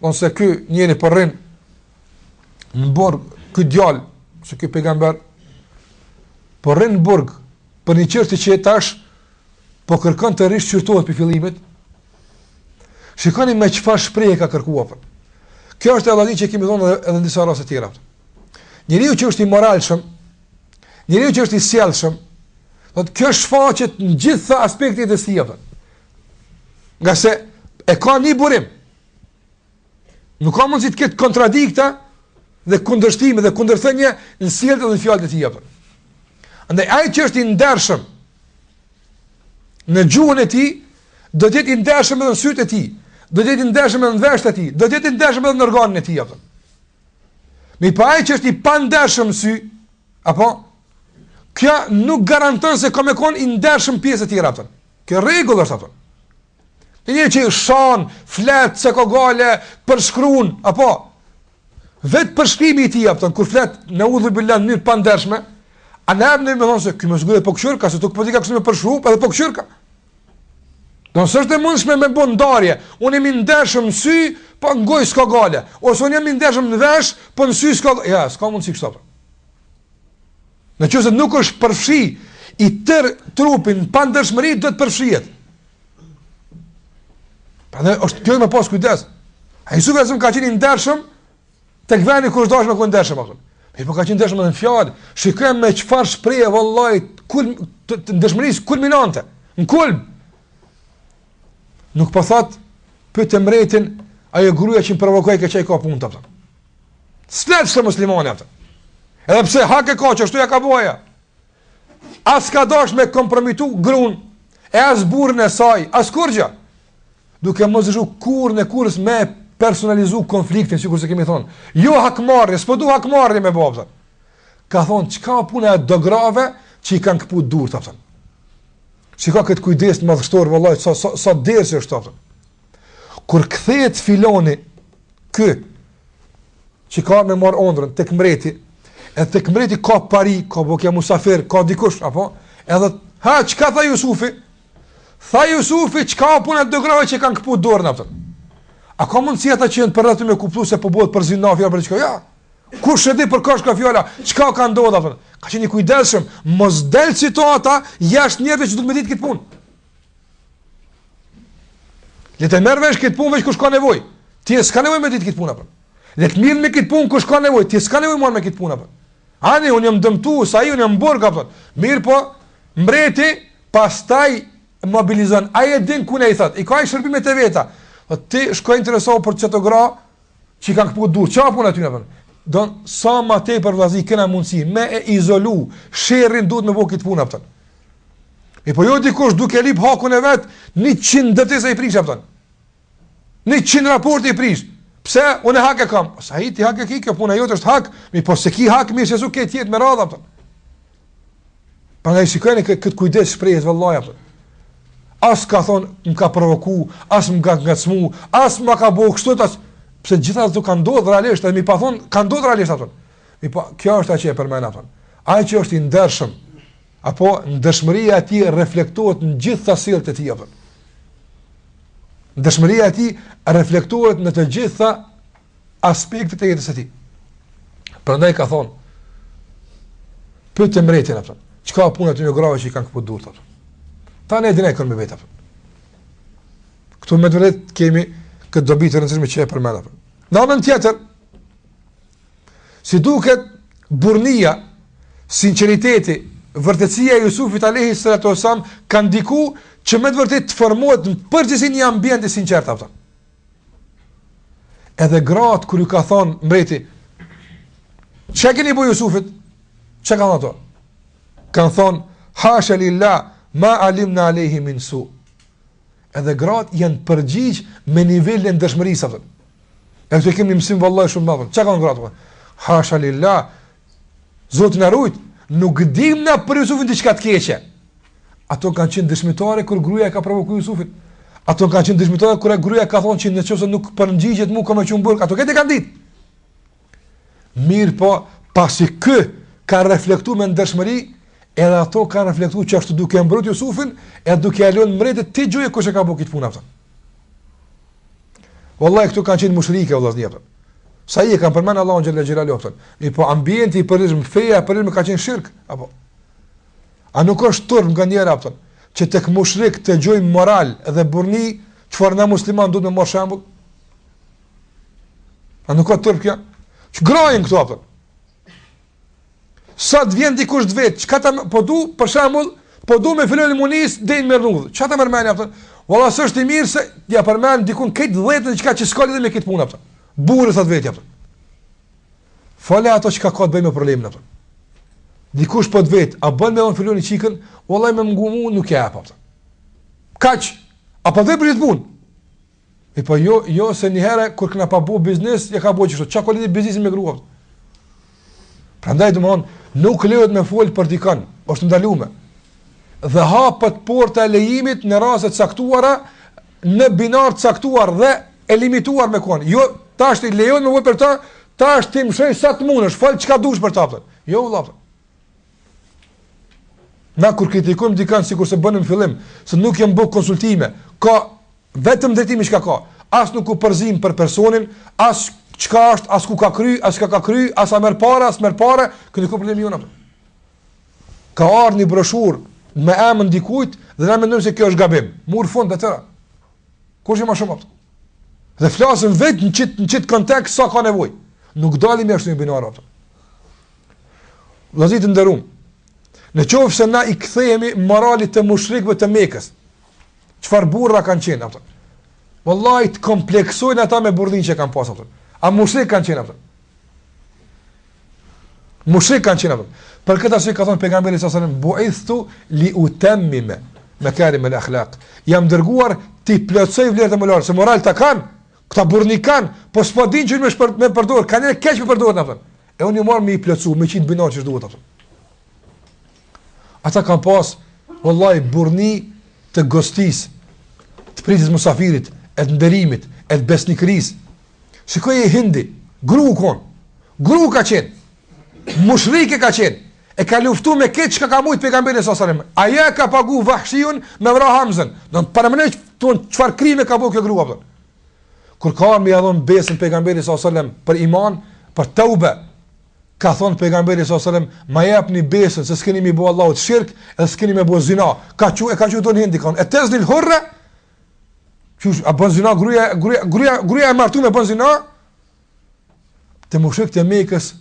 ose ky njeri po rrin në burg, ky djalë, ose ky pejgamber po rrin në burg për një çështje që tash po kërkon të rishqyrtohet prej fillimit. Shikoni me çfarë shprehje ka kërkuar për. Kjo është edhe që kemi thonë edhe, edhe në disa raste tjera. Njeriu që është i moralshëm, njeriu që është i sjellshëm, do të kjo shfaqet në gjitha aspektet e tij. Ngase e ka një burim. Nuk ka mundësi të ketë kontradikta dhe kundërshtime dhe kundërthënie në sjelljet dhe në fjalët e tij. Andaj ai që është i ndershëm në gjuhën e tij, do të jetë i ndershëm edhe në sytë e tij, do të jetë i ndershëm edhe në veshët e tij, do të jetë i ndershëm edhe në organin e tij apo. Mirëpo ai që është i pandershëm në sy, apo kjo nuk garanton se ka me kon i ndershëm pjesë të tjera apo. Kjo rregull është apo. Një njeri që shan, flet, s'e ka gajle, përshkrun, apo, vetë përshkrimi i tij, apo, kur flet neudhu bilah në mënyrë pandershme, a ne me thonë se ky me siguri po kqyrka, se tuk po dika kështu me përshkru, edhe po kqyrka. Do s'është e mundshme me bo ndarje, unë jam i ndershëm në sy, po në gojë s'ka gajle, ose unë jam i ndershëm në vesh, po në sy s'ka gajle, ja, s'ka mundësi kështu, apo. Në qoftë se nuk është përfshi i tërë trupi në pandershmëri, do të përfshihet. Prandaj është kjo me pas kujdes. A Jusufi alejhi selam ka qenë i ndershëm tek veni ku është dashur me qenë ndershëm apo. Mirëpo ka qenë ndershëm edhe në fjalë. Shikojmë me çfarë shprehje vallahi kulm të, të ndershmërisë kulminante. Në kulm. Nuk po thot pyete mbretin ajo gruaja që më provokoi ke çaj ka punë apo. S'flet kështu muslimani apo. Edhe pse hak e ka që ashtu ja ka bo ajo. As ka dash me kompromitu grun, e as burrin e saj, as kurgjë. Duke mos dëshiru kurrën e kurrës me personalizu konfliktin, sikurse kemi thonë. Jo hakmarrje, s'po du hakmarrje me bo, apëton. Ka thonë, çka puna e do grave që i kanë këput durt, apëton. Shiko këtë kujdes të madhështor, vëllai, sa, sa, sa dersi është, apëton. Kur kthehet filoni, ky, që ka me marr ëndrrën tek mbreti, edhe tek mbreti ka pari, ka bokja musafir, ka dikush, apo? Edhe ha çka tha Jusufi? Tha Jusufi çka puna do grave që kanë këput dorën apo? A ka mundësi ata që janë përreth me kuptu se po bëhet për zina fjalë për çka? Ja. Kush e di për ka shka fjala? Çka ka ndodhur apo? Ka qenë i kujdesshëm, mos del situata jashtë njerëzve që duhet me ditë këtë punë. Le të merr vesh këtë punë veç kush ka nevojë. Ti s'ka nevojë me ditë këtë punë apo. Le të mirret me këtë punë kush ka nevojë, ti s'ka nevojë marr me këtë punë apo. Ani unë jam dëmtu, sa ai unë jam burg apo. Mirëpo, mbreti pastaj mobilizon. Ai e din ku ne i thot. I ka i shërbimet e veta. Po ti shko interesohu për çto gra që i kanë këput durë. Çfarë punë aty apo? Don sa më tepër vllazni kena mundësi me e izolu sherrin duhet me bo këtë punë apo. Mirëpo jo dikush duke lip hakun e vet, 100 ndërtesa i prish apo. 100 raporte i prish. Pse unë hak e kam? Sa i ti hak e ki, kjo puna jote është hak, mirëpo s'e ki hak me shqetësu këtë jetë me radhë apo. Prandaj shikojeni këtë kët kujdes shprehjes vallahi apo. As ka thon më ka provoku, as më ka ngacmu, as më ka bo kështu tash. Pse gjitha ato kanë ndodhur realisht, edhe mi pa thon kanë ndodhur realisht ato. Mirëpo kjo është ajo që e përmend apo. Ai që është i ndershëm, apo ndershmëria e tij reflektohet në gjitha sjelljet e tij apo. Ndershmëria e tij reflektohet në të gjitha aspektet e jetës së tij. Prandaj ka thonë, pyete mbretin apo, çka puna e atyre grave që i kanë këput durt apo. Tani e din me vetë apo. Këtu me të vërtetë kemi këtë dobi të rëndësishme që e përmenda apo. Në anën tjetër, Si duket burrnia, sinqeriteti, vërtetësia e Jusufit alayhi salatu wasallam ka ndiku që me të vërtetë të formohet në përgjithësi një ambient i sinqertë apo. Edhe gratë kur ju ka thon mbreti, çka keni bo Jusufit? Çka kanë ato? Kanë thon hasha lillah ma alimna alayhi min su. Edhe gratë janë përgjigj me nivelin e ndershmërisë apo. E këtu kemi mësim vallahi shumë madh. Çka kanë gratë? Hasha lillah. Zoti na rujt, nuk dim na për Jusufin diçka të keqe. Ato kanë qenë dëshmitare kur gruaja ka provokuar Jusufin. Ato kanë qenë dëshmitare kur gruaja ka thonë që në qoftë se nuk përgjigjet mu kam me çu në burg. Ato këtë kanë ditë. Mirëpo, pasi ky ka reflektu me ndershmëri, edhe ato kanë reflektu që ashtu duke mbrojt Jusufin, edhe duke e lënë mbretit ti gjuje kush e ka bo këtë punë apo. Wallahi këtu kanë qenë mushrike vëllazëri apo. Sa i kanë përmend Allahun xhelle xhelaluhu apo. Mirëpo ambienti i përgjithshëm, feja e përgjithshme ka qenë shirk apo. A nuk është turp nganjëherë apo që tek mushrik të gjojmë moral dhe burrni, çfarë na musliman duhet me marr shembull? A nuk ka turp kjo? Që gra janë këto apo? Sa të vjen dikush të vet, çka ta po du, për shembull, po du me filanin me u nis deri në rrugë. Çka ta merr mendja apo? Valla s'është i mirë se ja përmend dikun këtë dhjetën diçka që s'ka lidhje me këtë punë apo. Burrë thot vetja apo. Fole ato çka ka të bëjë me problemin apo. Dikush po të vet, a bën me dhon filani çikën? Vallai me m'ngu mu nuk e jap apo. Kaq. Apo vetë për këtë punë. E po jo, jo se një herë kur kena pa bo biznes, ja ka bo qështu. Çka ka lidhje biznesi me grua? Prandaj domthon nuk lejohet me fol për dikën, është ndaluar. Dhe hapet porta e lejimit në raste të caktuara, në binar të caktuar dhe e limituar me kohën. Jo, tash ti lejon me fol për ta, tash ti mëshoj sa të mundesh, fol çka dush për ta. Jo vëlla. Na kur kritikojmë dikën sikurse bëmë në fillim, se nuk janë bë konsultime, ka vetëm drejtimi çka ka, as nuk u përzim për personin, as çka është, as ku ka kry, as çka ka kry, as a merr para, as merr para, ky nuk është problemi jonë. Ka ardhur një broshurë me emën dikujt dhe na mendojmë se kjo është gabim. Mur fund e tëra. Kush e më shumë apo? Dhe flasim vetë në qit në qit kontekst sa ka nevojë. Nuk dalim jashtë një binar apo. Vëllezër të nderum, në qoftë se na i kthehemi moralit të mushrikëve të Mekës, çfarë burra kanë qenë, apo? Wallahi të kompleksojnë ata me burrninë që kanë pasur, apo? A mushrik kanë qenë, apo? Mushrik kanë qenë, apo? Për këtë arsye ka thënë pejgamberi sallallahu alajhi wasallam, "Bu'ithtu li utammima makarim al-akhlaq." Jam dërguar t'i plotësoj vlerat morale, se moral ata kanë, këta burrni kanë, po s'po dinë qysh me shpër, me përdor, kanë keq me përdor, apo? E unë ju marr me i plotësu, me qitë binar qysh duhet, apo. Ata kanë pas, vëllai, burrni të gostisë, të pritjes musafirit, e të nderimit, e të besnikërisë. Shikoje Hindi, gru kon, gru ka qenë, mushrike ka qenë, e ka luftu me këtë çka ka mujtë pejgamberin alejhi selam. Ajo e ka pagu Vahshiun me vra Hamzën. Do të paramendoj çfarë krime ka bo kjo grua, apo. Kur ka ardhur me ia dhon besën pejgamberit sallallahu alajhi wasallam për iman, për teube, ka thon pejgamberi sallallahu alajhi wasallam, ma jepni besën se s'keni me bo Allahut shirk, edhe s'keni me bo zina. Ka çu e ka çu don Hindi kon. E teznil hurra. Qysh a bën zina gruaja, gruaja, gruaja, gruaja e martuar bën zina? Te mushrikët e Mekës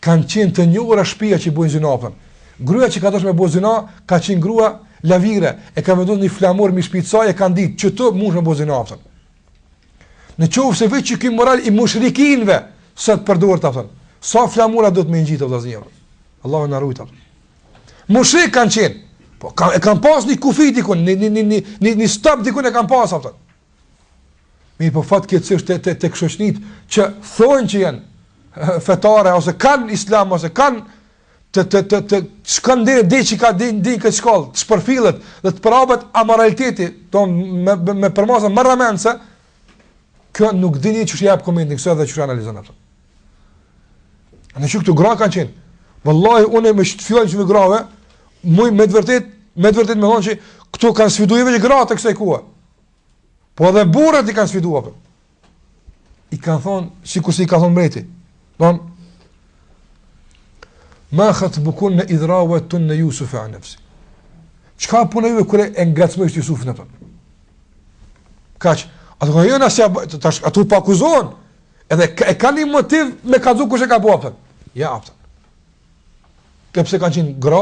kanë qenë të njohura shtëpia që bëjnë zina apo. Gruaja që ka dashur me bë zina, ka qenë grua lavire, e ka vendosur një flamur mbi shtëpinë saj e kanë ditë që këtu mund me bë zina apo. Në qoftë se veç ky moral i mushrikinëve sot përdoret apo. Sa flamura do të më ngjit vëllazëria. Allahu na ruajt apo. Mushrik kanë qenë. Po ka, e kanë pas një kufi dikun, një një një një një, një stop dikun e kanë pas apo. Mirëpo fatkeqësisht te te tek shoqnitë që thonë që janë fetare ose kanë islam ose kanë të të të të shkon deri deri që ka deri deri këtë shkallë, të shpërfillet dhe të përhapet amoraliteti, do me me, me përmasa marramendëse, kjo nuk dini qysh jep komentin kësaj dhe qysh analizon ato. Në që këto gra kanë qenë, vallahi unë me qëtë fjalë që me grave, muj me të vërtet, me të vërtet me thonë që këto kanë sfidu jo veç gratë e kësaj kohe. Po edhe burrat i kanë sfidu, apo. I kanë thonë, sikurse i ka thonë mbreti, thonë, ma khatbukunne idh rawadtunne Jusufe an nefsihi. Çka puna juve kur e ngacmojshit Jusufin, apo? Kaq, ato kanë jona si tash ato po akuzohen. Edhe e kanë një motiv me kallzu kush e ka bo, apo. Ja, apo. Kjo pse kanë qenë gra,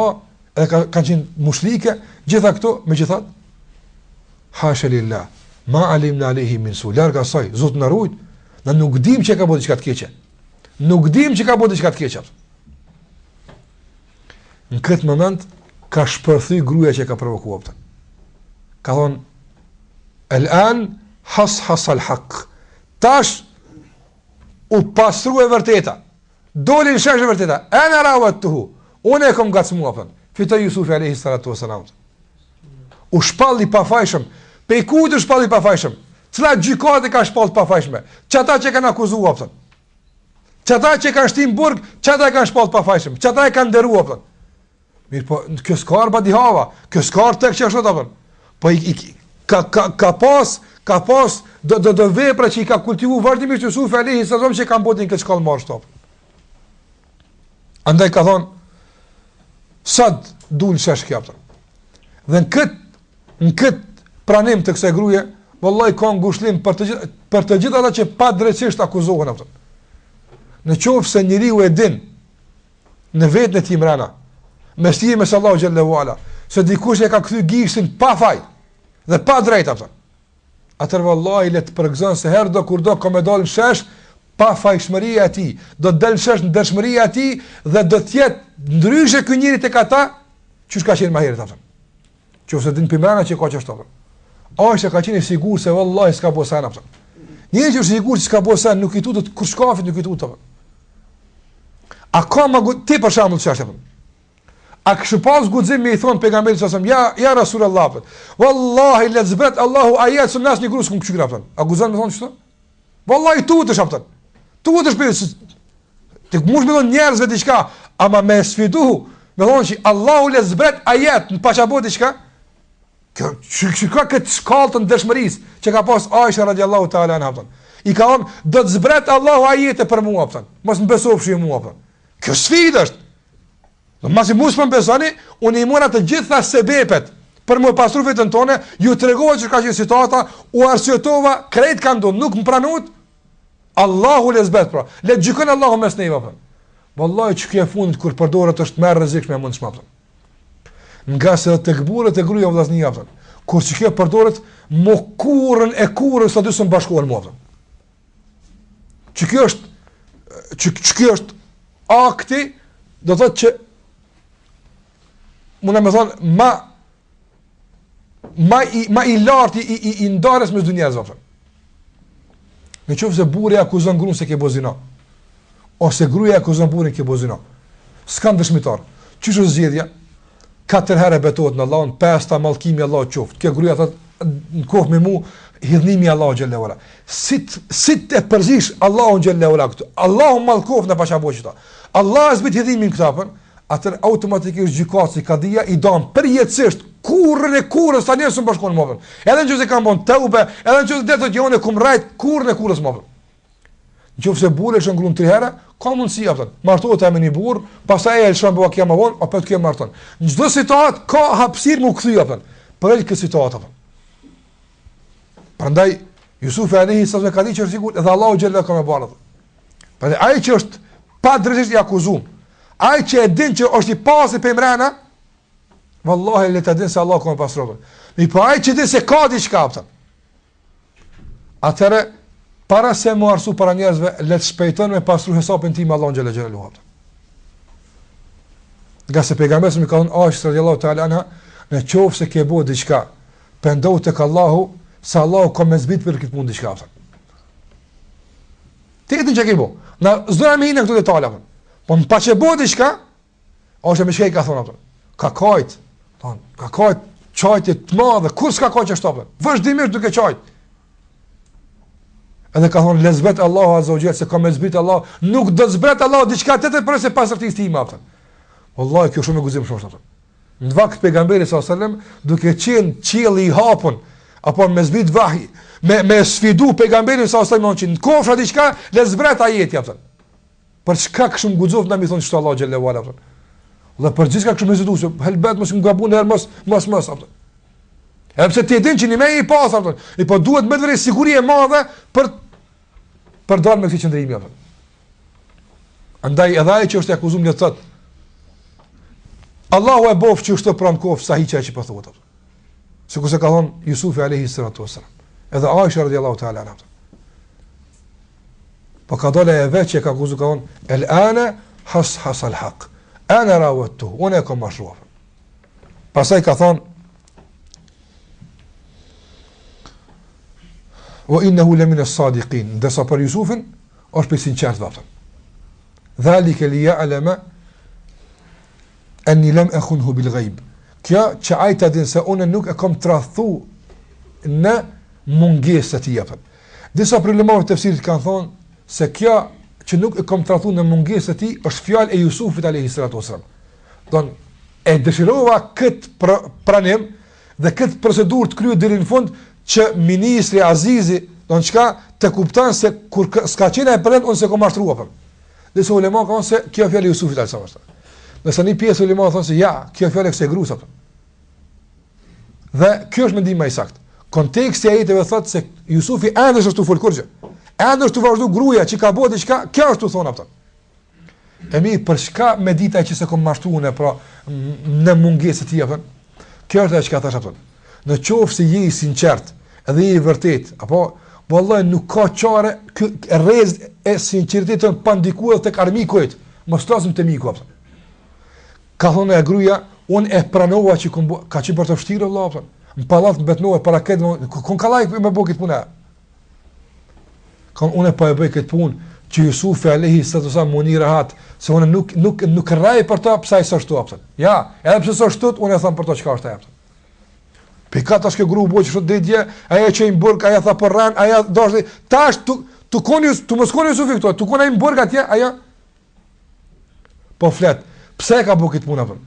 edhe ka, kanë qenë mushrike, gjitha këto, megjithatë, hasha lillah, ma alimna alejhi min su, larg asaj, Zoti na rujt, na nuk dim që ka bo diçka të keqe, nuk dim që ka bo diçka të keqe. Në këtë moment, ka shpërthy gruaja që ka provoku, apo. Ka thonë, el an, has has al hak, tash, u pastru e vërteta, Doli në shesh e vërteta. Ene rawadtuhu. Unë e kom ngacmu, apo. Fitoi Jusufi alayhi salatu wasalam. U shpall i pafajshëm. Pej kujt u shpall i pafajshëm? Cila gjykatë e ka shpall të pafajshme? Qata që kanë akuzuar, apo. Qata që kanë shti n'burg, qata e kanë shpall të pafajshëm. Qata e kanë nderuar, apo. Mirëpo, kjo s'ka ardh badihava, kjo s'ka ardh tek qashtu, apo. Po i, i, ka, ka, ka pas, ka pas do, do, do vepra që i ka kultivu vazhdimisht Jusufi alejhi selam që kanë bo në këtë shkallë marrë shtop. Andaj ka thonë, sot dul shesh kjo, apo. Dhe në këtë, në këtë pranim të kësaj gruje, vallahi ka ngushlim për të gjithë, për të gjithë ata që padrejtësisht akuzohen, apo. Në qoftë se njeriu e din, në veten e tij mrena, mes tij e mes Allahut xhelle ue ala, se dikush e ka kthy gishtin pa faj dhe pa drejt apo. Atëherë vallahi le të përgëzon se herë do kur do ka me dalë në shesh pafajshmëria e tij, do të dalë në shesh ndershmëria e tij dhe do të jetë ndryshe ky njeri tek ata qysh ka qenë më herët apo. Qoftë se din prej mrena që ka qashtu. Aisha ka qenë e sigurt se vallahi s'ka bo sen apo. Njeri që është i sigurt se s'ka bo sen nuk i tutet kurrçkafit nuk i tutet. A ka më ti për shembull çfarë apo? A kishe pas guxim me i thon pejgamberit sa selam ja ja Rasulullah. Wallahi le zbret Allahu ajet se asnjë grua s'kum kqyr apo. A guxon me thon kështu? Wallahi tutesh apo. Tutesh për Ti mund me thon njerëzve diçka, ama me sfidu, me thon që Allahu le zbret ajet në paça bo diçka. Kjo që që ka këtë shkallë të ndershmërisë që ka pas Aisha radiallahu ta'ala anha. I ka thonë, do të zbret Allahu ajete për mua, apëton. Mos më besofshi mua, apëton. Kjo sfidë është. Dhe masi mu s'po më besoni, unë i mora të gjitha sebepet për me pastru veten tone, ju tregova që ka qenë situata, u arsyetova, krejt ka ndodhë, nuk më pranut, Allahu le zbret pra, le të gjykon Allahu mes neve, apëton. Vallahi që kjo e fundit kur përdoret është më e rrezikshme e mundshme, apëton. Ngase edhe tek burri te gruaja vëllazni apëton. Kur që kjo përdoret, mo kurrën e kurrës të dy s'më bashkohen mo, apëton. Që kjo është, që, që kjo është akti, do të thotë që, muna me thonë, ma, ma i, ma i larti i, i, i ndarjes mes dy njerëzve, apëton. Në qoftë se burri akuzon gruan se ke bo zina, ose gruaja akuzon burrin ke bo zina, s'kan dëshmitar. Qysh është zgjidhja? Katër herë betohet në Allahun, pesta mallkimi i Allahut qoftë. Kjo gruaja thotë në koftë me mu hidhnimi i Allahut xhelle ue ala. Si të, si të përzish Allahun xhelle ue ala këtu? Allahu mallkoftë në paça bo qëta. Allah e zbrit hidhnimin këtu apo? Atëherë automatikisht gjykatësi kadia i dan përjetësisht kurrën e kurrës tani s'u bashkon më. Edhe nëse kanë bon teube, edhe nëse do të thotë jo unë kum rrejt kurrën e kurrës më. Në qoftë se burri e lëshon gruan tri herë, ka mundësi apo martohet me një burr, pastaj e lëshon bëka më vonë, opet kjo marton. Në çdo situatë ka hapësirë mu kthy apo. Për këtë situatë apo. Prandaj Jusufi alayhi sallam ka ditë që është sigurt edhe Allahu xhelle ka me bërë. Prandaj ai që është padrejtësisht i akuzuar, ai që e din që është i pastër prej mrena, vallahi le ta din se Allahu ka me pastru. Mirëpo ai që din se ka diçka apo. Atëherë para se mu arsy para njerëzve, le të shpejton me pastru hesapin tij me Allahun xhelle xhelaluhu. Ngase pejgamberi i ka thënë Aisha radiallahu ta'ala anha, në qoftë se ke bo diçka, pendohu tek Allahu, se Allahu ka me zbrit për këtë punë diçka. Ti e din çka ke bo. Na s'dojmë me hi në këto detale apo. Po në paçe bo diçka, është me çka i ka thonë apo. Ka kajt, thon, ka kajt qajtje të madhe, kur s'ka kajt qashtu apo. Vazhdimisht duke qajt. Edhe ka thonë le zbret Allahu azza wa jall se ka me zbrit Allah, nuk do të zbret Allahu diçka tjetër përveç pastërtisë time apo. Wallahi kjo shumë e guximshme është apo. Në vakt pejgamberi sallallahu alajhi wasallam duke qenë qielli i hapun apo me zbrit vahj, me me sfidu pejgamberin sallallahu alajhi wasallam që në kofsha diçka le zbret ajeti apo. Për çka kishim guxu na me thonë qashtu Allahu xhelle ve ala apo. Dhe për gjithçka kishim hezitu se helbet mos më gabu në mos mos mos apo. Edhe pse ti e din që një me i pas apo. I po duhet me të siguri e madhe për për dalë me këtë qëndrim apo. Andaj edhe ai që është i akuzuar le të thotë Allahu e boft që është pranë koftë sahi që po thotë. Sikurse ka thonë Jusufi alayhi salatu wasalam. Edhe Aisha radhiyallahu ta'ala anha. Po ka dole e veç që e ka akuzu ka thonë el ana has has al haq. Ana rawattu, unë e kam mashtruar. Pastaj ka thonë Wa innahu lamina as-sadiqin. Ndërsa për Jusufin është prej sinqertëve apo. Dhalika li ya'lama anni lam akhunhu bil ghaib. Kjo që ai ta din se unë nuk e kam tradhtu në mungesë të tij apo. Disa prej ulemave të tefsirit kanë thonë se kjo që nuk e kam tradhtu në mungesë të tij është fjalë e Jusufit alayhi salatu wasalam. Don e dëshirova kët pra, pranim dhe këtë procedurë të kryet deri në fund që ministri Azizi, don çka të kupton se kur s'ka qenë ai prezent unë s'e kam mashtruar apo. Disa ulema kanë se kjo fjalë e Jusufit alayhis salam. Ndërsa një pjesë ulema thonë se ja, kjo fjalë e kësaj gruas apo. Dhe kjo është mendimi më i saktë. Konteksti i ajeteve thotë se Jusufi ende është tu fol kurrgjë. Ende është tu vazhdu gruaja që ka bërë diçka, kjo është tu thonë apo. E mirë, për çka me ditë ai që s'e kom mashtru unë, pra, në mungesë të tij, apo? Kjo është ajo çka thash, apo. Në qoftë se je i sinqert, edhe je i vërtet, apo, vallahi nuk ka çare, kjo rreze e sinqeritetit tënd pa ndiku edhe tek armiku yt, mos flasim te miku, apo. Ka thonë e gruja, unë e pranova që kom bo, ka qenë për të vështirë, vëlla, apo. Në pallat mbretnor, para këtë, kon kallaj me bo këtë punë, Ka unë po e bëj këtë punë që Jusufi alayhi salatu wasallam m'u ni rahat, se unë nuk nuk nuk rrej për të pse ai s'është apo. Ja, edhe pse s'është unë e them për të çka është ajo. Pe ka tash kjo gru bo që deri dje, ajo që në burg, ajo tha për rren, ajo dashti, tash tu tu koni tu mos koni Jusufi këtu, tu koni ai në burg atje, ajo po flet. Pse e ka bërë këtë punë apo?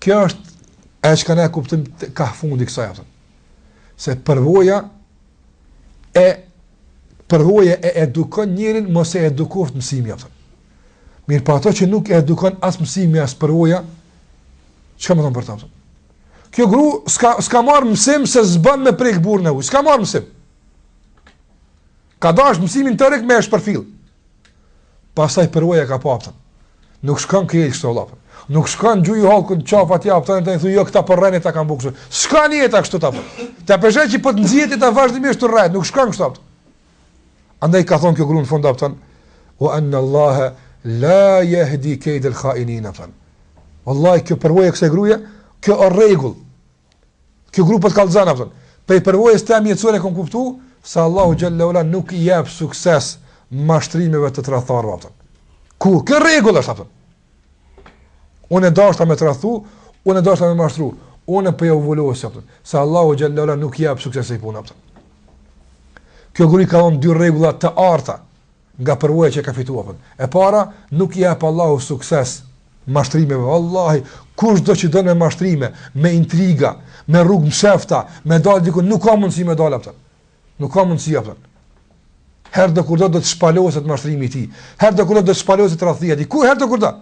Kjo është ajo që ne kuptojmë ka fundi kësaj apo. Se përvoja e përvoja e edukon njerin mos e edukoft mësimi apo. Mirëpo ato që nuk e edukon as mësimi as përvoja, çka me thonë për ta? Kjo gru s'ka s'ka marr mësim se s'bën me prek burrin e huj, s'ka marr mësim. Ka dash mësimin teorik me e shpërfill. Pastaj përvoja ka pa apëtën. Nuk shkon kjo kështu vëlla. Nuk shkon gjuju hallkun n'qafë atje apëtën e thuj jo këta po rrenin ta kanë bukë. S'ka jeta kështu ta. Ta peshe që po të nxihet ta vazhdimisht të rrejt, nuk shkon kështu apëtën. Andaj ka thonë kjo gru në fund apëtën, wa anna Allaha la yahdi kayd al kha'inin apëtën. Wallahi kjo përvojë e kësaj gruje, kjo është rregull. Kjo gru po të kallzon apëtën. Prej përvojës tem jetësore kom kuptu se Allahu xhelle ue ala nuk i jep sukses mashtrimeve të tradhtarëve apëtën. Ku kjo rregull është apëtën. Unë e dashta me tradhtu, unë e dashta me mashtru, unë po jau vulos apëtën. Se Allahu xhelle ue ala nuk i jep sukses asaj pune apëtën. Kjo gru ka dhënë dy rregulla të arta nga përvoja që ka fituar apëtën. E para, nuk i jep Allahu sukses mashtrimeve. Wallahi, kush do që don me mashtrime, me intriga, me rrugë mshefta, me dal diku, nuk ka mundësi me dal apëtën. Nuk ka mundësi apëtën. Herë do kur do do të shpaloset mashtrimi i tij. Herë do kur do do të shpaloset tradhtia e tij. Ku herë do kur do?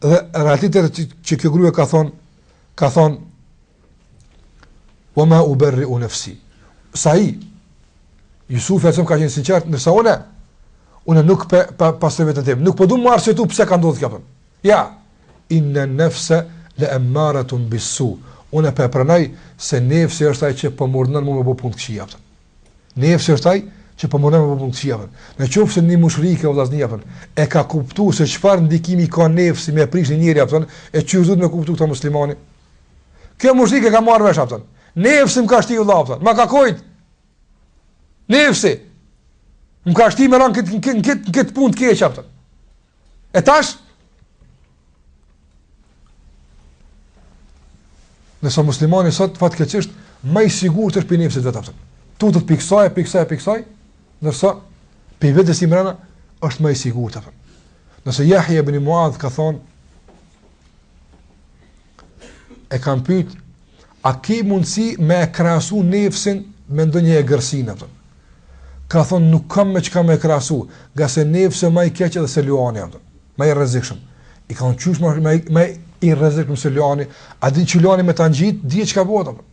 Dhe realiteti që kjo grua ka thon, ka thon Wa ma uberri'u nafsi. Sa i Jusufi alejhi selam ka qenë sinqert, ndërsa unë unë nuk pe, pa pastroj veten tim. Nuk po du me arsyetu pse ka ndodhur kjo punë. Ja, inna nafsa la ammaratun bisu. Unë po e pranoj se nefsi është ai që po m'urdhnon mua me bë punë të këqija. Nefsi është ai që po m'urdhnon me bë punë të këqija. Në qoftë se një mushrike o vllazni apo e ka kuptuar se çfarë ndikimi ka nefsi me prish një njeri apo e qysh duhet me kuptu këta muslimani. Kjo mushrike ka marrë vesh apo. Nefsi më ka shti vëlla apo. Ma ka kujt. Nefsi. Më ka shti me ra në këtë, në këtë, në këtë, në këtë punë të keqe, a kupton. E tash? Ndërsa muslimani sot, fatkeqësisht, ma i sigurt është prej nefsit vet, a kupton. Tutet prej kësaj, prej kësaj, prej kësaj, ndërsa prej vetes mrena, është ma i sigurt, a kupton. Ndërsa Jahja ibn Muadh ka thonë, e kanë pyet, a ki mundësi me e krahasu nefsin me ndonjë egërsinë, a kupton? Ka thonë, nuk kam me çka me e krahasu, ngase nefsi ma i keq edhe se luani, a kupton, ma i rrezikshëm. I kanë thonë, qysh ma, ma, ma i rrezikshëm se luani, a din që luani me ta ngjit, dije çka bëhet, a kupton.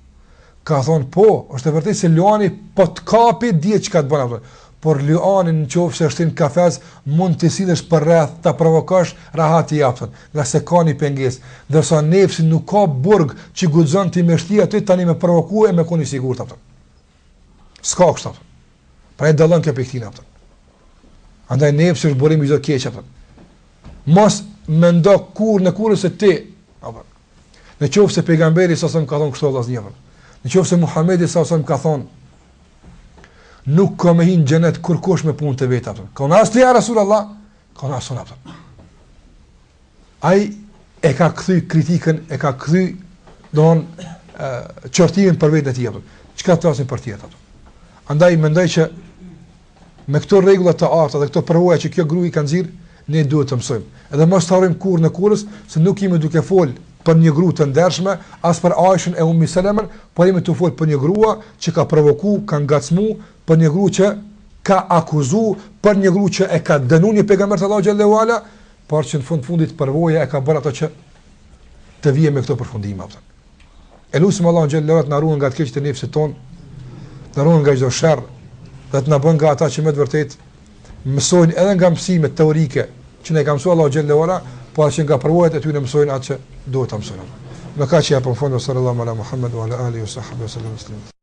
Ka thonë, po, është e vërtetë se luani po të kapi, dije çka të bën, a kupton. Por luani në qoftë se është në kafez, mund t'i sillesh përreth, ta provokosh, rahat i a kupton, ngase ka një pengesë. Ndërsa nefsi nuk ka burg që guxon ti me shti aty tani me provoku e me kon i sigurt, a kupton. S'ka kështu, a kupton. Pra e dallon kjo prej këtina, a kupton. Andaj nefsi është burim i çdo keqe, a kupton. Mos mendo kurrën e kurrës se ti, a kupton. Në qoftë se pejgamberi sa ka thonë kështu vëllazëri, a kupton. Në qoftë se Muhamedi sa ka thonë nuk ka me hi në xhenet kurkush me punë të veta, a kupton. Ka thonë as ti ja Rasulullah, ka thonë as unë, a kupton. Ai e ka kthy kritikën, e ka kthy don qortimin për veten e tij, a kupton. Çka të flasim për tjetër, a kupton. Andaj mendoj që me këto rregulla të arta dhe këto përvoja që kjo grua i ka nxjerr, ne duhet të mësojmë. Edhe mos të harrojmë kurrën e kurrës se nuk jemi duke fol për një grua të ndershme, as për Aishën e Ummi Selemën, por jemi tu fol për një grua që ka provoku, ka ngacmu, për një grua që ka akuzu, për një grua që e ka dënu një pejgamber të Allahut xhelle ue ala, por që në fund fundit përvoja e ka bërë ato që të vije me këto përfundime. A kupton. E lusim Allahun xhelle ue ala të na ruan nga të keqet e nefsit tonë, të na ruan nga çdo sherr dhe të na bën nga ata që me të vërtetë mësojnë edhe nga mësimet teorike që na i ka mësuar Allahu xhelle ue ala, por që nga përvojat e tyre mësojnë atë që duhet ta mësojnë. Me kaq i japim fund sallallahu ala Muhammed wa ala alihi wa sahbihi sallam.